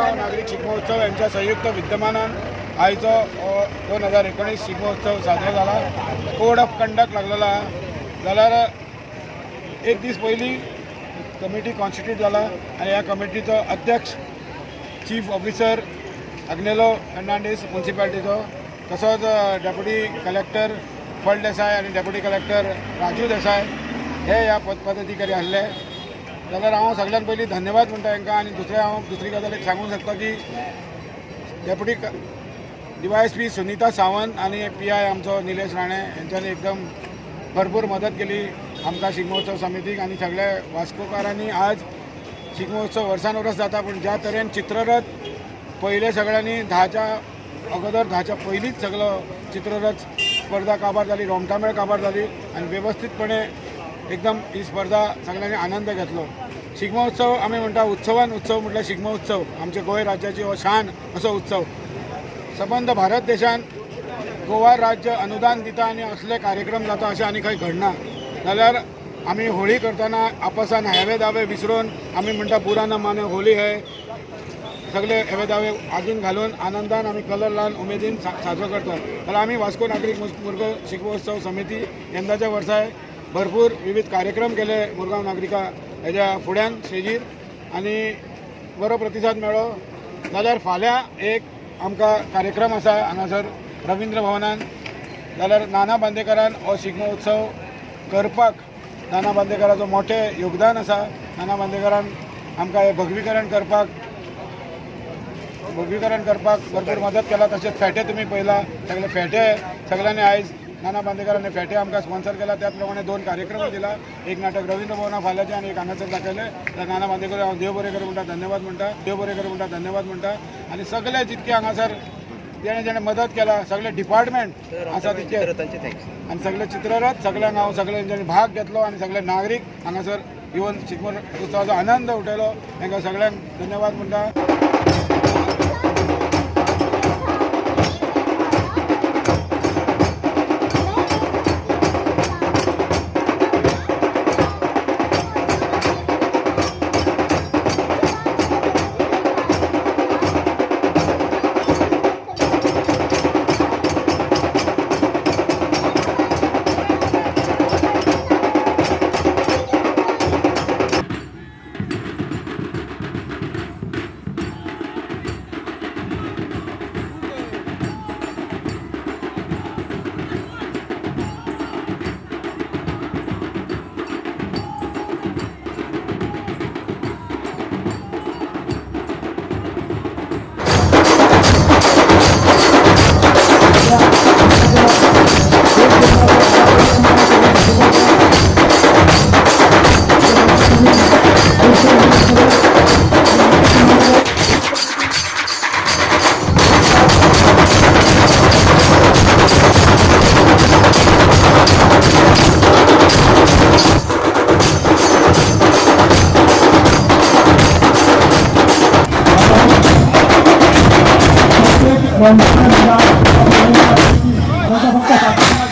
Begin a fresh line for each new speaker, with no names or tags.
मुरगांव नागरीक शिगमोत्सव यांच्या संयुक्त विद्यमानान आयचो 2019 शिगमोत्सव साजरो जाला. कोड ऑफ कंडक्ट लागलेलो आहा. जाल्यार एक दीस पयलीं कमिटी कॉन्स्टिट्यूट जाला आनी ह्या कमिटीचो अध्यक्ष चीफ ऑफिसर अग्नेलो फर्नांडीस मुन्सिपालिटीचो, तसोच डेप्युटी कलेक्टर फळ देसाय आनी डेप्युटी कलेक्टर राजू देसाय हे ह्या पदाधिकारी आसले. जाल्यार हांव सगळ्यात पयलीं धन्यवाद म्हणटा हांकां. आनी दुसरें हांव दुसरी गजाल एक सांगूंक शकता की डेप्युटी DYSP Sunita Sawant आनी PI आमचो निलेश राणे हेंच्यांनी एकदम भरपूर मदत केली आमकां शिगमोत्सव समितीक. आनी सगळे वास्कोकारांनी आज शिगमोत्सव वर्सान वर्स जाता, पूण ज्या तरेन चित्ररथ पयले सगळ्यांनी 10च्या अगोदर 10च्या पयलींच सगळो चित्ररथ स्पर्धा काबार जाली, रोमटामेळ काबार जाली आनी वेवस्थीतपणे एकदम ही स्पर्धा सगळ्यांनी आनंद घेतलो. शिगमोत्सव आमी म्हणटा उत्सवान उत्सव म्हटल्यार शिगमोत्सव आमच्या गोंय राज्याची हो शान असो उत्सव. सबंद भारत देशान गोवा राज्य अनुदान दिता आनी असले कार्यक्रम जाता अशें आनी खंय घडना. जाल्यार आमी होळी करतना आपसान हेवे दावे विसरून आमी म्हणटा बुरा न माने होली है, सगळे हेवे दावे आगीन घालून आनंदान आमी कलर लावन उमेदीन साजरो करतात. जाल्यार आमी वास्को नागरीक मुरगांव शिगमोत्सव समिती यंदाच्या वर्साय भरपूर विविध कार्यक्रम केले मुरगांव नागरिका हेज्या फुड्यान स्टेजीर आनी बरो प्रतिसाद मेळ्ळो. जाल्यार फाल्यां एक आमकां कार्यक्रम आसा हांगासर रवींद्र भवनान. जाल्यार नाना बांदेकारान हो शिगमोत्सव करपाक नाना बांदेकाराचो मोठें योगदान आसा. नाना बांदेकारान आमकां हें भगवीकरण करपाक भरपूर मदत केला. तशेंच फेटे तुमी पळयला सगळे फेटे सगळ्यांनी आयज नाना बांदेकारांनी फेटे आमकां स्पॉन्सर केला. त्याच प्रमाणे 2 कार्यक्रम दिला, एक नाटक रवींद्र भवना फाल्यांचें आनी एक हांगासर दाखयलें. तर नाना बांदेकर हांव देव बरें करूं म्हणटा, धन्यवाद म्हणटा, देव बरें करूं म्हणटा, धन्यवाद म्हणटा. आनी सगळे जितके हांगासर जेणे जेणे मदत केला सगळे डिपार्टमेंट आसा तितके आनी सगळे चित्ररथ सगळ्यांक हांव सगळे जेणे भाग घेतलो आनी सगळे नागरीक हांगासर येवन शिगमो उत्सवाचो आनंद उठयलो तांकां सगळ्यांक धन्यवाद म्हणटा.
फक्त